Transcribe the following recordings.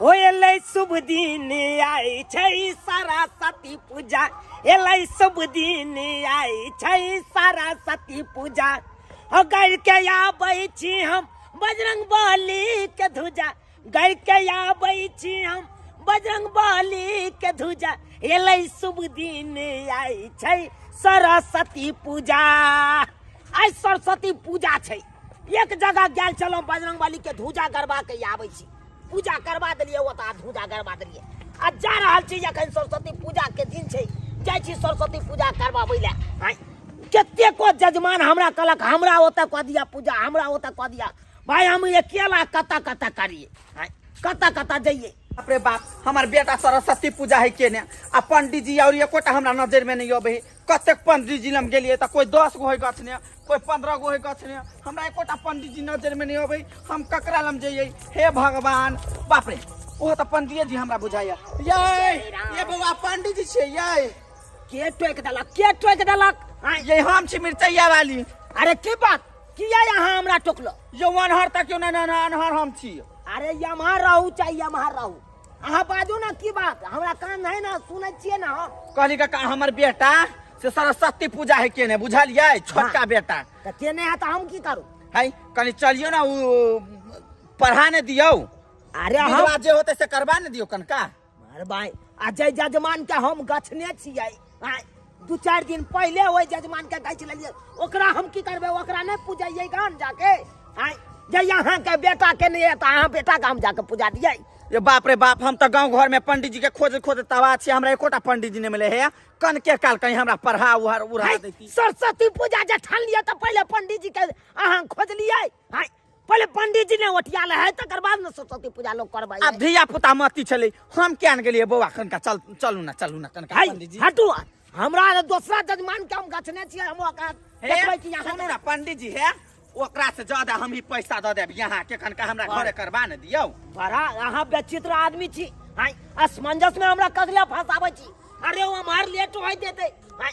हो एलै शुभ दिन आइ छै सरस्वती पूजा, एलै शुभ दिन आइ छै सरस्वती पूजा। हो गढ़ के आबै छी हम बजरंग बली के धुजा, गढ़ के आबै छी हम बजरंग बली के धुजा, एलै शुभ दिन आइ छै सरस्वती पूजा। आइ सरस्वती पूजा छै। एक जगह गेल छलहुँ, बजरंग बली के धुजा गरबा के आबै छी, पूजा करवा देलियै ओतऽ, धुजा गरबा देलियै आ जा रहल छी। एखन सरस्वती पूजा के दिन छै, जाइ छी सरस्वती पूजा करबाबै लए। आँय, कतेको जजमान हमरा कहलक हमरा ओतऽ कऽ दिअ पूजा, हमरा ओतऽ कऽ दिअ। भाय, हम अकेला कतऽ कतऽ करियै? आँय, कतऽ कतऽ जइयै? बाप रे बाप, हमर बेटा सरस्वती पूजा है केने आ पंडीजी और एकोटा हमरा नजर में नहीं अबे है। कतेक पंडीजी लग गेलियै तऽ कोई 10 गो है गछने, कोई 15 गो है गछने, हमरा एकोटा पंडीजी नजर में नहीं अबे। हम ककरा लग जइयै? हे भगवान, बाप रे, ओहो तऽ पंडिये जी हमरा बुझाइया। ये ये बौआ, पंडीजी छियै ये? के टोकि देलक? के टोकि देलक? आँय? ये हम छी मिरचैया वाली। अरे की बात, किया यहाँ हमरा टोकलो? यो अनहर तक क्यों नहीं, अनहर हम छी। अरे यमहर रहू चाहे यमहर रहू, अहाँ बाजू ना, की बात? हमरा कान है ना, सुनै छियै ना हम। कहली काका, हमर बेटा से सरस्वती पूजा है केने, बुझलियै? छोटका बेटा। तऽ केने है तऽ हम की करू? है कनी चलियो ना, उ पढ़ा ने दियौ। अरे हम विधवा जे होते से करबा ने दियौ कनका। अरे भाई, आ जय जजमान के हम गछने छियै, आँय, 2-4 दिन पहिले ओहि जजमान के गछि लेलियै, ओकरा हम की करबै? ओकरा नहि पूजैयै गाम जाके? आँय, जे अहाँके बेटा के नहि तऽ अहाँ बेटा के हम जाके पूजा दियै? ये बाप रे बाप, हम तऽ गाँव घर में पंडित जी के खोज खोज तबाह छी, हमरा एकोटा पंडित जी नहीं मिले है। कनके काल कहीं हमरा पढ़ा उहर उड़ा है, देती। सरस्वती पूजा जे ठान लियै तऽ पहिले पंडित जी के अहाँ खोजलियै? आँय, पहिले पंडित जी ने ओठियाल है, तकर बाद ने सरस्वती पूजा लोग करबै। आब धिया पुता मती छलै, हम किया ने गेलियै? बौआ, कनका चल, चलू ना, चलू ना कनका है, पंडित जी। हटू, हमरा दोसरा जजमान के हम गछने छियै, हम ओकरा हे, देखबै कि यहाँ सुनू ना पंडित जी, हे ओकरा से ज्यादा हम ही पैसा दऽ देब यहाँ के, कनका हमरा घरे करबा ने दियौ। बड़ा अहाँ विचित्र आदमी छी। हाय, असमंजस में हमरा कदला फंसाबै छी। अरे ओ हमार लेट होय देते। हाय,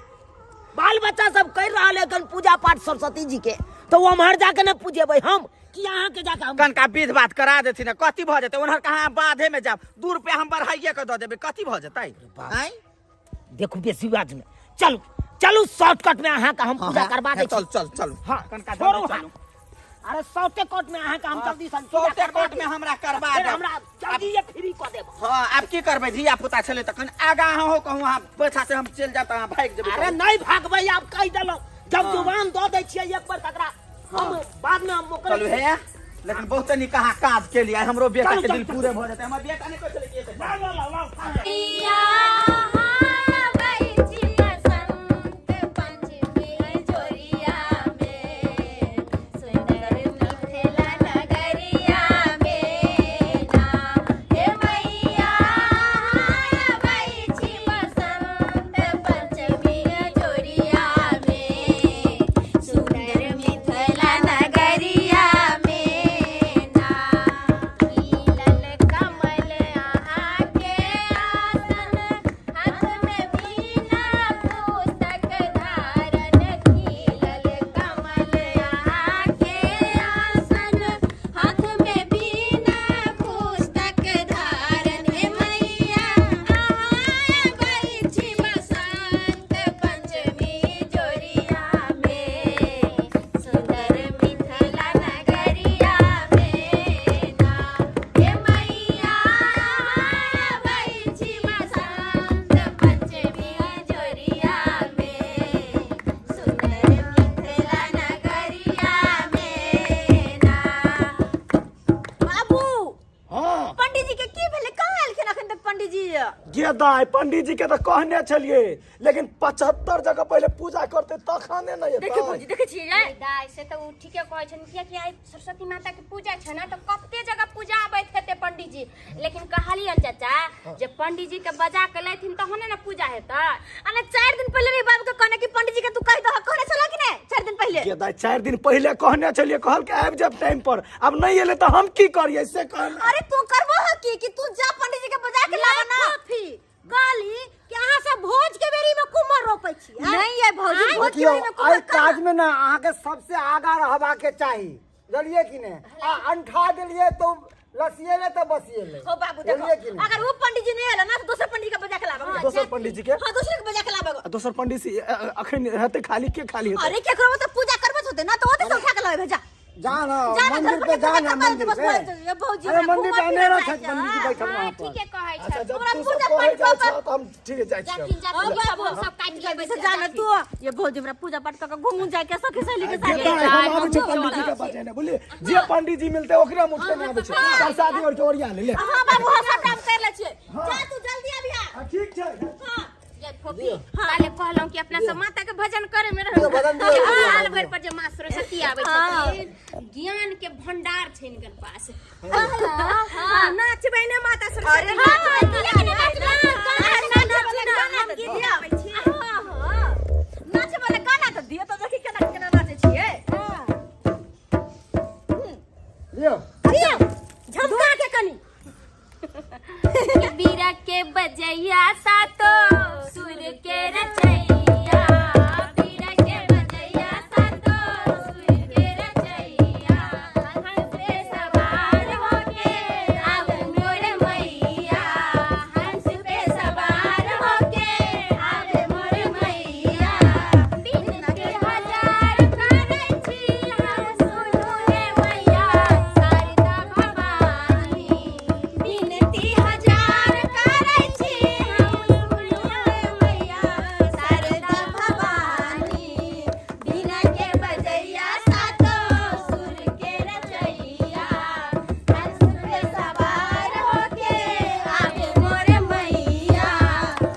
बाल बच्चा सब कर रहल है एखन पूजा पाठ सरस्वती जी के, तो वो हमार जाके न पूजेबै हम कि अहाँ के जाके हम? कनका विध बात करा देथिन, कथी भऽ जेतै? ओनहर कहाँ बाधे में जाब, 2 रुपया हम बढ़ाइए के दऽ देबै, कथी भऽ जेतै? बाप। आँय? देखू, बेसी बात में चलू, चलू, शॉर्टकट में अहाँ के हम पूजा करवा दै चल छी। चल, चलू। हाँ, कनका छोड़ू जल्दी हाथ। चलू। अरे शॉर्टकट में अहाँ के हम जल्दी से पूजा करवा शॉर्टकट में देब। हमरा करवा फेर देब। हमरा जल्दी ये फ्री कऽ देब। हाँ, आब की करबै? धिया पुता छलै तखन आगा अहाँ हो कहूँ, अहाँ पैसा से हम चलि जायब तऽ अहाँ भागि जेबै। अरे नहीं भागबै, आब कहि देलहुँ। जब जुबान दऽ दै छियै एक बार तकरा हम बाद में हम ओकरे चलू हे, लेकिन बहुत नीक अहाँ काज केलियै, हमरो बेटा चलू, के दिल चलू, पूरे भऽ जेतै। हमर बेटा नहि कहै छलै कि एते लाउ, लाउ, लाउ, लाउ। कमल अहाँके आसन, हाथ में वीणा पुस्तक धारण। खिलल कमल अहाँके आसन, हाथ में वीणा पुस्तक धारण। हे मैया, अहाँ अबै छी बसंत पंचमी जोड़िया में, सुंदर मिथिला नगरिया में ना। हे मैया, अबै छी बसंत पंचमी जोड़िया में, सुंदर मिथिला नगरिया में ना। बाबू। हाँ। पंडित जी के की भेलै? कहाँ एलखिन अखन तक पंडित जी? गे दाइ, पंडित जी के तऽ कहने छलियै, लेकिन 75 जगह पहिले पूजा करते तखने ने देखियौ एतै। भौजी, देखै छियै यै? दाइ, से तऽ ओ ठीके कहै छनि, कियाकि आइ सरस्वती माता के पूजा छै ने, तऽ कते जगह पूजा आबैत हेतै पंडित जी। लेकिन कहलियनि चाचा जे पंडित जी के बजा के लेथिन तहने ने पूजा हेतै। आ ने 4 दिन पहिले रे बाबू के कहने कि पंडित जी के तू कहि दह, कहने छला कि नै 4 दिन पहिले? गे दाइ, 4 दिन पहिले कहने छलियै, कहलकै आबि जायब टाइम पर। आब नहि एलै तऽ हम की करियै से कह ने। अरे तू करबो ह की कि तू जा पंडित जी के बजा के लावा ना। फी कहली कि अहाँ सब भोज के बेरी में कुम्हर रोपै छी? नहीं ये भौजी, भोज के देखियौ, बेरी में एहि कुम्हर काज में ना अहाँके सबसे आगा रहबाके चाही, बुझलियै कि नहि? आ अंठा देलियै तो लसिएले तऽ बसिएले। हो बाबू देखो, बोलिए कि नहीं? अगर वो पंडित जी नहीं आला ना तो दोसर पंडित के बजा के लाबो। दोसर पंडित जी के? हां, दोसर के बजा के लाबो। आ दोसर पंडित जी अखन हेतै खाली, के खाली हेतै? अरे केकरो तो पूजा करबो होते ना तो ओते से उठा के लाबे जा। जा ना जा ना, मंदिर घर पे पर जा ना पूजा करबा मंदिर बस पे। ये भौजी अरे हमरा मंदिर पे घूमऽ अनेरो फिरऽ छथि पंडित जी जाइ बैठल हाँ वहाँ पर। ठीके कहै अच्छा छै। जब हमरा तू सब पूजा कहै पाठ जाइ कऽ छह तऽ हम ठीक जाइ छियै। जाथिन जाथिन, सब हम सब काटि लेबै। से जाना तू ये भौजी हमरा पूजा पाठ कऽ के घूमू जाय के सखी सहेली के साथ। गेता हम आबै छै पंडित जी के बजेने, बुझलियै? जे पंडित जी मिलतै ओकरे हम उठेने आबै छै। प्रसादी और के ओरिया ले ले। हां बाबू, हम सब काम कर ले छियै, जा तू जल्दी अभिया। हाँ, ठीक छै। हां। ये फोफी, काले कहलहुँ कि अपना सब माता के भजन करे में दियौ, भजन दियौ, रहू। दियौ, साल दियौ। भरि पर जे माँ सरस्वती आबै छथिन, ज्ञान के भंडार छै हिनकर पास। हाँ, नाचबै ने माता सरस्वती? अरे नाचबै, किया नहि नाचबै? नाचै वाला गाना तऽ दियौ। हां हां, नाचै वाला गाना तऽ दियौ तऽ देखी केना केना नाचै छियै। लियौ। दियौ झमका के कनी। बीरा के बजैया सातो सुर के रचैया, बीरा के बजैया सातो सुर के रचैया, हंस पे सवार होके आव मोर मैया, हंस पे सवार होके आव मोर मैया, बिनती हजार करै छी हम सुनू हे मैया शारदा भवानी, बिनती हजार करै छी हम सुनू हे मैया शारदा भवानी, बिना के बजैया सातो सुर के रचैया, हंस पे सवार होके आवे मोर मैया,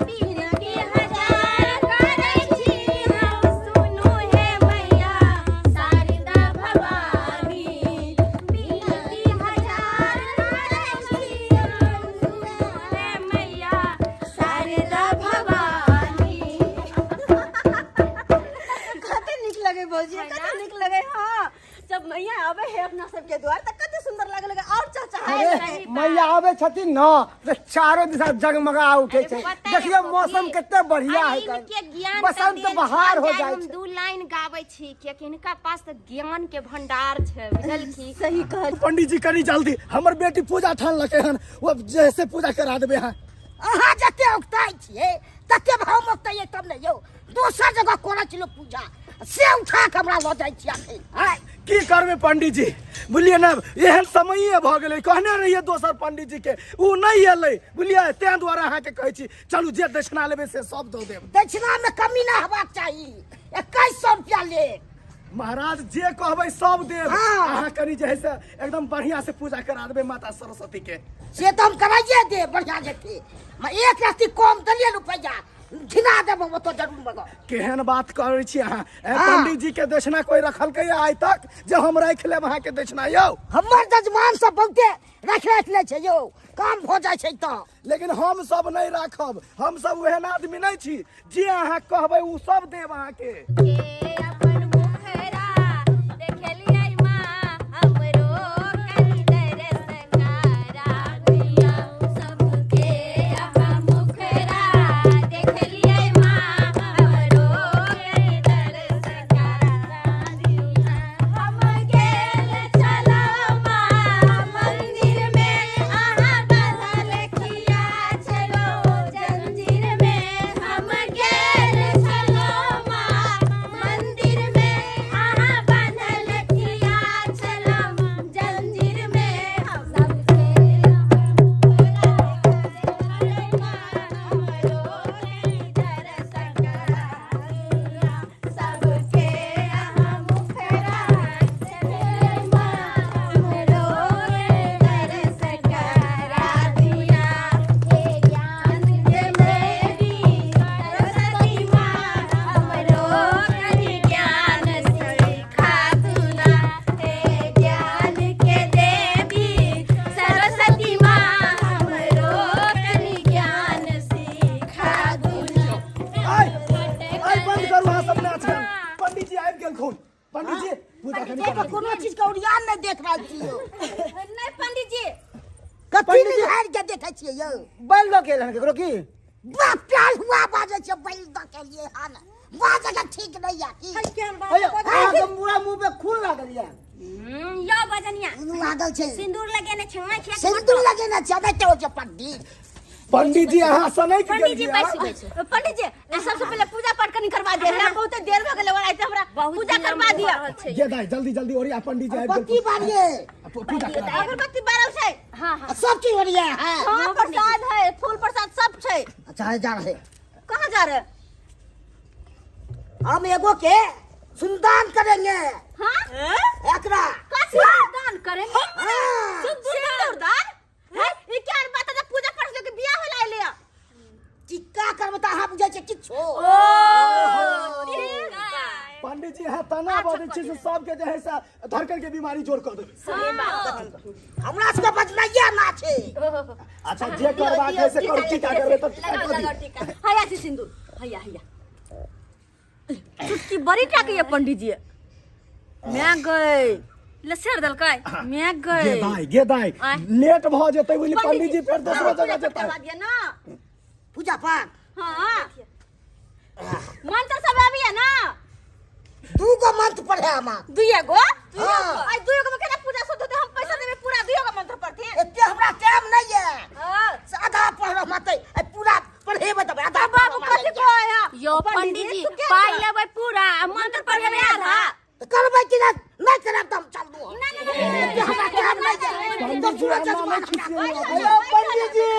बिनती हजार करै छी हम सुनू हे मैया शारदा भवानी, बिनती हजार करै छी हम सुनू हे मैया शारदा भवानी। कते नीक लगे भौजी, कते नीक लगे। हाँ, जब मैया आवे है अपना सबके द्वार तऽ कते सुंदर लागे लगे और चहचहाए अरे लगे। मैया आबै छथिन न तऽ चारो दिशा जगमगा उठै छै। अरे पता देखियौ है मौसम फोफी, कते बढ़िया अरे है। इनके ज्ञान बसंत तऽ देल बहार हो छल, जाइ हम छै। दू लाइन गाबै छी कियाकि हिनका पास तऽ ज्ञान के भंडार छै, बुझलखी? सही कहल। पंडित जी कनी जल्दी, हमर बेटी पूजा ठानलकै हन, ओ जैसे पूजा करा देबै अहाँ। अहाँ जते उकताइ छियै तते हम उकताइए तब ने यौ। दोसर जगह करै छी लोक पूजा, से उठा के हमरा लऽ जाइ छी अखन। आँय? की करबै पंडित जी, बुझलियै ने, एहन समये भऽ गेलै। कहने रहियै दोसर पंडित जी के, ओ नहि एलै, बुझलियै? ताहि दुआरे अहाँके कहै छी, चलू जे दक्षिणा लेबै से सब दऽ देब। दक्षिणा में कमी नहि हेबाक चाही। 2100 रुपया लेब। महाराज जे कहबै सब देब। हाँ। अहाँ कनी जे है से एकदम बढ़िया से पूजा करा देबै माता सरस्वती के। से तऽ हम कराइए देब बढ़िया जेते। एक रत्ती कम देलियै रुपैआ घिना देब हम ओतऽ जरूर। मगर केहन बात करै छी अहाँ? हाँ। पंडित जी के दक्षिणा कोई रखलकै आइ तक जे हम राखि लेब अहाँके दक्षिणा यौ? हमर जजमान सब बहुते राखि राखि लै छै यौ, काम भऽ जाइ छै तऽ। लेकिन हम सब नहि राखब, हम सब ओहन आदमी नहि छी। जे अहाँ कहबै ओ सब देब अहाँके। के अपन मुखरा देखेलियै माँ हमरो कनि दरस करा दिया, सबके अपन मुखरा देखेलियै माँ हमरो कनि दरस करा दिया, हम गेल छलहुँ माँ मंदिर में, अहाँ बान्हल किया छलहुँ जंजीर में, हम गेल छलहुँ माँ मंदिर में, अहाँ बान्हल किया छलहुँ जंजीर में, सबके सबके अहाँ मुखरा हमरो दरस करा दिया, हे ज्ञान के देवी सरस्वती माँ हमरो कनि ज्ञान सिखा दुना, हे ज्ञान के देवी सरस्वती माँ हमरो कनि ज्ञान सिखा दुना। आइ आइ बंद करू अहाँ सब नाच गान। पंडित जी आबि गेलखुन। पंडित जी पूजा कनी एहिमे करा दियौ। कोनो चीज के ओरियान नहि देख रहल छी यौ। नहि पंडित जी। कथी पंडित जी- निहारि के देखै छियै यौ? बैल दऽ के एल हन केकरो की? बाप प्यार हुआ बाजै छै, बैल दऽ के लिए हन, बाजै के ठीक नहीं या की? अयो, अहाँके पूरा मुँह पे खून लागल यऽ। यो बजनिया लागल छै। सिंदूर लगेने छै आँखि। सिंदूर लगेने छै, देखते हो छै पंडित। पंडित जी, अहाँ सनक पंडित जी गेलियै। बैसू बैसू। पंडित जी, सबसे पहले पूजा पाठ कनी करवा दिया। हमरा बहुत देर भ गेलै, आइ हमरा बहुत पूजा विलम्ब करवा भऽ दिया। रहल छै। गे दाइ, जल्दी जल्दी ओरिया, पंडित जी आबि बत्ती गेल। बारिए। पूजा करा। अगरबत्ती बारल छै। हाँ हाँ। सब चीज ओरिया है। हाँ, प्रसाद है, फूल प्रसाद सब छै। अच्छा, जा रहे। कहाँ जा रहे? हम एगो के सुनदान करेंगे। हाँ? एकरा कथी दान करेंगे? हाँ। सिंदूर दान है? ई क्या बात है? पूजा पाठ लेके बियाह होला ले। टिक्का करबै तऽ अहाँ बुझै छियै किछो? पंडित जी, अहाँ तना बजै छी से सबके जे है से धड़कन के बीमारी जोर कऽ देबै। सही बात कहल। हमरा सबके बजनाइए ना छै। अच्छा, जे करबाक है से करू, टीका करबै तऽ टीका लगाओ कऽ लगाओ दियौ। टीका। हैया छै सिंदूर, हैया हैया। चुटकी बड़ी टा के ये पंडित जी, मैं गई लसेर देलकै मैं गे गई। दाइ, गे दाइ, आँय। लेट भऽ जेतै बुझली, पंडित जी फेर दोसरो पूजा जगह पाठ जेतै। करवा दिया ना। पूजा पाठ। हाँ, मंत्र सब आबी है ना? दूगो मंत्र पढ़े हमार। दुइये गो? हाँ। आई दुइये गो में केना पूजा शुद्ध होतै? हम पैसा देबै, पूरा दुइये गो मंत्र पढ़थिन। एते हमरा टाइम नहीं है। हाँ। से आधा पढ़ माते पूरा पढ़ेबै तब आधा। बाबू कथी कहै है? यो पंडित जी, पाइ लेबै पूरा आ मंत्र पढ़ेबै आधा? करबै कि नहि? नहि करब तऽ हम चल दू। ना ना ना। एते हमरा टाइम नहीं है। पंडित जी, एना नहि खिसियौ। अयो पंडित जी,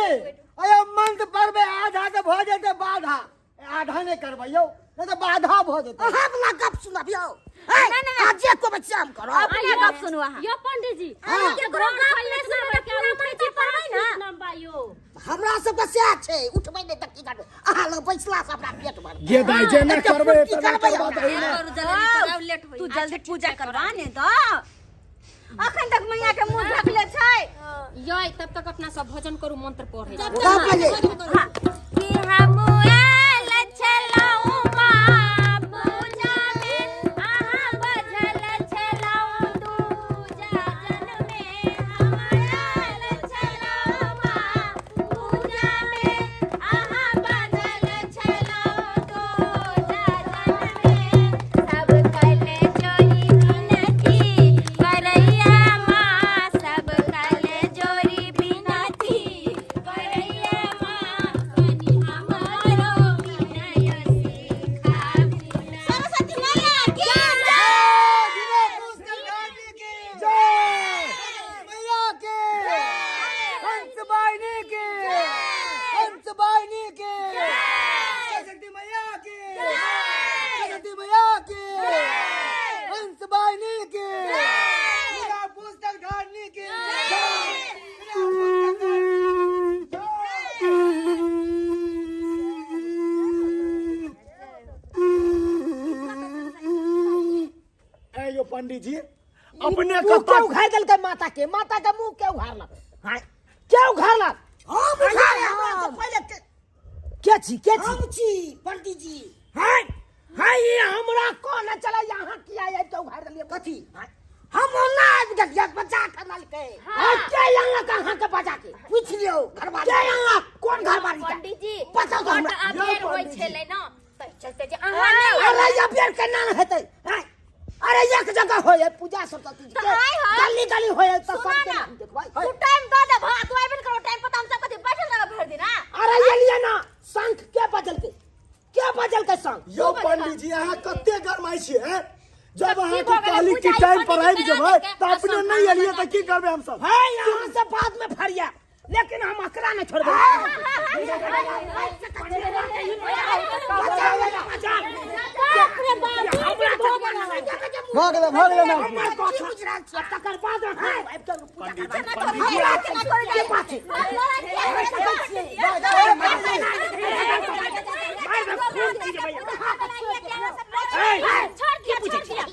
अयो मंत्र पढ़बै आधा तऽ भऽ जेतै बाधा। आधा नहि करबै यौ, नहि तऽ बाधा भऽ जेतै। अहाँ वला गप सुनबियौ आज जे को बच्चा हम करब। अपने गप सुनू अहाँ। यो पंडित जी, हाँ। केकरो गप नहि सुनबै, पूरा मंत्र पढ़बै ना। हमरा सबके सएह छै, उठबै नहि तऽ की करबै? अहाँ लग बैसला से हमरा पेट भर। गे दाइ, जेना एते करबै फुर्ती तेना करबै करबा हमरा। दही ने। करू जल्दी कराउ, लेट होई। तू जल्दी पूजा करवा ने दो, अखन तक मैया के मुंह ढकले छै। यो तब तक अपना सब भजन करू, मंत्र पढ़े। का पहिले? कि हम आयल छलहुँ माँ पूजा में, अहाँ बझल छलहुँ दूजा जन में। हम आयल छलहुँ माँ पूजा में, अहाँ बझल छलहुँ दूजा जन में। सब कल जोरी बिनती करैया माँ, सब कल जोरी बिनती करैया माँ, कनि हमरो विनय सिखाबू ना। सरस्वती मैया की जय मैया के, हंस बाइनी के, हंस बाइनी के, सरस्वती मैया के, सरस्वती मैया के, हंस बाइनी के, बिना पुस्तक धारनी के, बिना पुस्तक धारनी। ए यो पंडित जी, अपने मुँह के कतऽ उघारि देलकै माता के? माता के मुँह के उघारलक? हाँ, के उघारलक? हम उघारे। हमरा से पहिले के के छी? के छी? हम छी पंडित जी। हाँ हाँ, ई हमरा कोन चला यहाँ किया आबि के उघारि देलियै? कथी? हम ओना आबि गेलियै बजा के नलकै। हाँ, के अनलक अहाँ के बजा के? पूछि लियौ घरवाली, के अनलक? कोन घरवाली के? पंडित जी, बताउ तऽ हमरा। बड अबेर होइ छलै ना, ताहि चलते जे अहाँ नहि। अरे ये बेर केना ने हेतै? आँय? अरे एक जगह होय पूजा सरस्वती जी के, तऽ आइ है। गली गली होय तऽ सुना सबके ना। हम देखबै। तू टाइम दऽ दे भा, तू आबि करो टाइम पर तऽ हम सब कथी बैठल रहब भरि दिन? अरे ये लिए ना, शंख के बजलकै? के बजलकै शंख? यौ पंडित जी, अहाँ कते गरमाइ छियै, हैं? जब की अहाँके भऽ गेलै? कहली कि पूजा टाइम पर आबि पंडित जेबै करा देलकै, तऽ अपने आ नहि शंख एलियै तऽ की करबै हमसब? है, यहाँ से बाद में फरिया, लेकिन हम अकरा नहीं छोड़बै। भऽ गेलै, भऽ गेलै माँ। तकर बाद हमरा केना करे जाइ? छोड़ दिया, छोड़ दिया।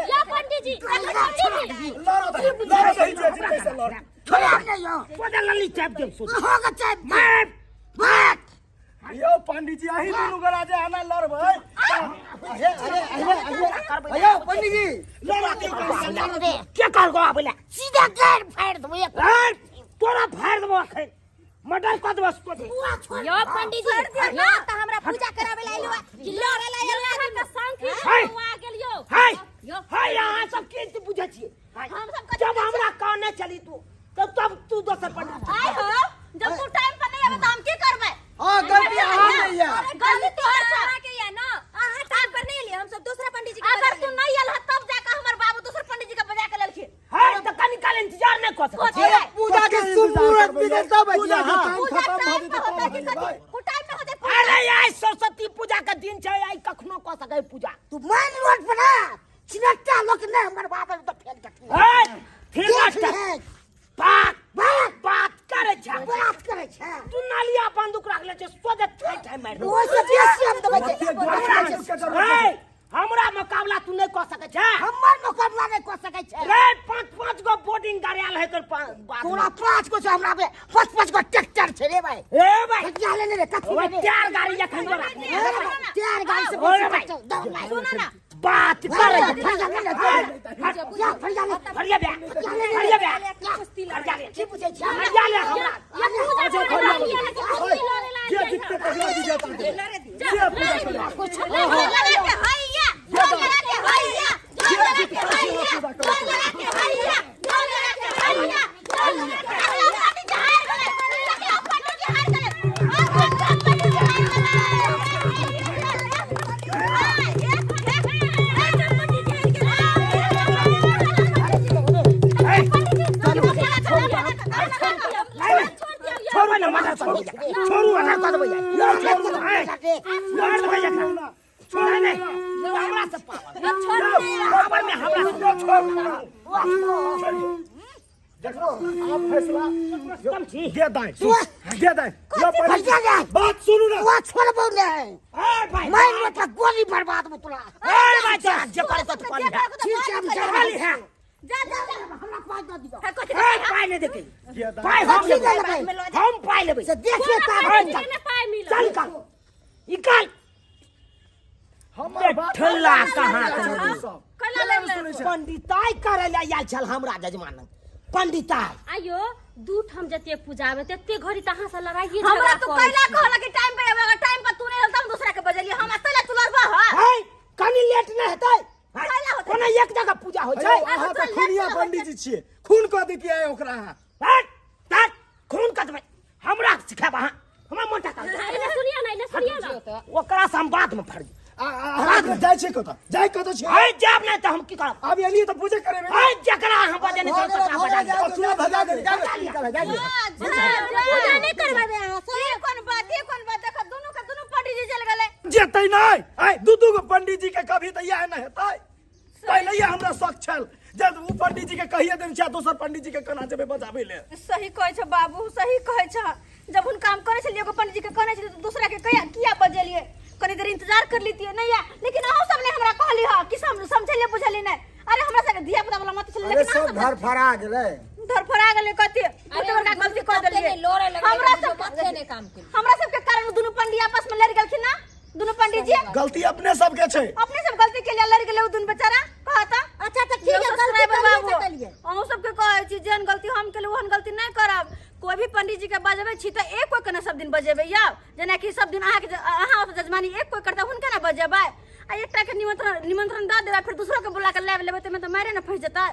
यो पंडित जी, पंडित जी। लड़ो दही, लड़ो दही, जे जीतै से लड़ो। मार मार। यौ पंडित जी, अहीं दुनू गोरा जे एना लड़बै। अरे अरे अरे अरे, अयो पंडित जी। लड़ो दियौ कनी, लड़ो दियौ। के कहलको आबै ला? सीधा गाड़ फाड़ि देबै। तोरा फाड़ देबो अखन, मर्डर कऽ देबो सोझे। यो पंडित जी, यो तऽ हमरा पूजा कराबै ला आइलो कि लड़े ला आइलो? शंख हाय। आ गेलियो। हाय। यौ हाय अहाँ सब की बुझै छियै हाय, हम सब कथी जब हमरा कहने छली तू तब तब तू दोसर पंडित आइ हो जब तू टाइम पर नहीं आबे त हम की करबै हाँ गलती अहाँ नहीं है अरे गलती तोहर छ अहाँ के या ना अहाँ टाइम पर नहीं एलियै हम सब दोसरा पंडित जी के अगर तू नहीं आयल ह तब जाके हमर बाबू दोसर पंडित जी के बजा के लेलखिन हाय तऽ कनी काल इंतजार नहि कऽ सकै कथी रे? पूजा के शुभ मुहूर्त बिगड़ तब पूजा के टाइम पूजा खत्म भऽ टाइम जेतै पर होतै तब कि हम कथी अयबै। उ टाइम पे होतै अरे आइ सरस्वती पूजा के दिन छै आइ कखनो कऽ सकै पूजा तू मेन रोड पर ना छिनट्टा लोक नहि हमर बाप तऽ फेल कथी हाय फिर देख नाटक। ले बात बात बात करै छै बात करै छै तू नालिया बंदूक राखले छै सोझे ठाइ ठाइ मारि देबौ। ओहिसँ बेसी हम देबै ओते गोरा के जरूरत रे हमरा मुकाबला तू नहि कऽ सकै छै हमर मुकाबला नहि कऽ सकै छै रे पाँच पाँच गो बोर्डिंग गाड़ियाल है तोर बात तोरा पाँच गो छै हमरा पे पाँच पाँच गो ट्रैक्टर छै रे भाई ए भाई कटिया लेने रे कथी ओए लेने चार गाड़ी एखन तोरा चार गाड़ी से ओए भाई। ट्रैक्टर दौड़ लाइ। सुन ना बात करे फरिया ले ले, जा फरिया ले फरिया बे फरिया बे फरिया ले की पूछै छी फरिया ले हमरा अच्छा फरिया ले। जे जितते तकरा दिया ताके। जे पूजा करे। लगा के हैया लगा के हैया जे जितते तकरा पूजा करे। लगा के हैया लगा के हैया लगा के हैया पंडित जी हार गेलै पंडित जी हार गेलै पंडित जी हार छोड़ू ना माथा छोड़ू छोड़ू ना कर देबै मार देबै एकरा छोड़ नहीं हमरा से पावर पावर में हमरा से देखो आप फैसला कम छी दे दाएं दे दाएं लो पंडित फरिया ले बात सुनू ना तू छोड़बौ नहि ए भाई मारि मत गोली बर्बाद में तोरा ए भाई जा जे करे तो कर लिहा ठीक छै हम जा कर लिहा जा जा हमरा पाइ दऽ दियौ ए पाइ नहि देकै दे दाएं पाइ हम कथी लेबै लेबै? हम पाइ लेबै से देखिए चल ताकत चल निकाल निकाल हमर बात ठल्ला कहाँ सुनै सब कैला सुनै छै पंडिताई करे ले आयल छल हमरा जजमान पंडिताई आयो दू ठाम जते पूजा आबे तते घड़ी त अहाँ से लड़ाइए हमरा झगड़ा तू करै कैला कहला कि टाइम पे आबे टाइम पर तू नहीं रहल त हम दूसरा के बजलिए हम अतला तू लड़बा ह है कनी लेट नहि हेतै कैला होतै? कोना एक जगह पूजा होइ छै अयो, अहाँ तऽ खूनिया पंडित जी छियै खून कऽ दैतियै ओकरा अहाँ हट हट खून कटबै हमरा सिखायब अहाँ हमरा मोटा कर एने सुनिए ना एने सुनिए ना ओकरा से हम बाद में फड़ आ- आ- अहाँ जाइ छियै कतऽ जाइ कतऽ छियै आइ जायब नहि तऽ हम की करब आब एलियै तऽ पूजा करेबै आइ जकरा अहाँ बजेने छौ तकरा बजा लिअ। सुना भगा देबै पूजा नहि करबेबै अहाँ सब ई कोन बात ई कोन बात देख दुनू के दुनू पंडित जी चल गेलै जेतै नहि आइ दू दू गो पंडित जी के कभी तऽ इएह नहि हेतै पहिले हमरा शक छल जे ओ पंडित जी के कहिए देने छै आ दोसर पंडित जी के केना जेबै बजाबै ले सही कहै छ बाबू सही कहै छ जब हुनका हम कहने छलियै एगो पंडित जी के कहने छलियै तऽ दूसरा के कहिया किया बजेलियै कनी देर इंतजार कर लीतियै नहीं या लेकिन अहूँ सब ने हमरा कहली ह कि समझलियै बुझलियै नहि अरे हमरा सबके धिया पुता वाला मत छलै अरे लेकिन अहाँ सब सब धरफड़ा गेलै धरफड़ा गेलै कथी कते बड़का गलती कऽ देलियै लोड़े लगलै हमरा तऽ सब माथे नहि काम केलकै। हमरा सबके कारण दुनू पंडित आपस में लड़ गेलखिन ना दुनू पंडित जी गलती अपने सबके छै अपने सब गलती के लिए लड़ गेलै उ दुनू बेचारा कहता अच्छा तऽ ठीक है गलती सब्सक्राइबर करिए बाबू तऽ करिए अहूँ सबके कहै छी जेहन गलती हम केलहुँ ओहन गलती नहि करब कोई भी पंडित जी के बजबै छी तऽ एक कोई के ने सब दिन बजेबै यौ जेनाकि सब दिन अहाँके अहाँ ओतऽ जजमानी एक कोई करतै हुनके ने बजेबै आ एकटा के निमंत्रण निमंत्रण दऽ देबै फिर दूसरो के बुला के लाबि लेबै ताहिमे तऽ मारे ने फँसि जेतै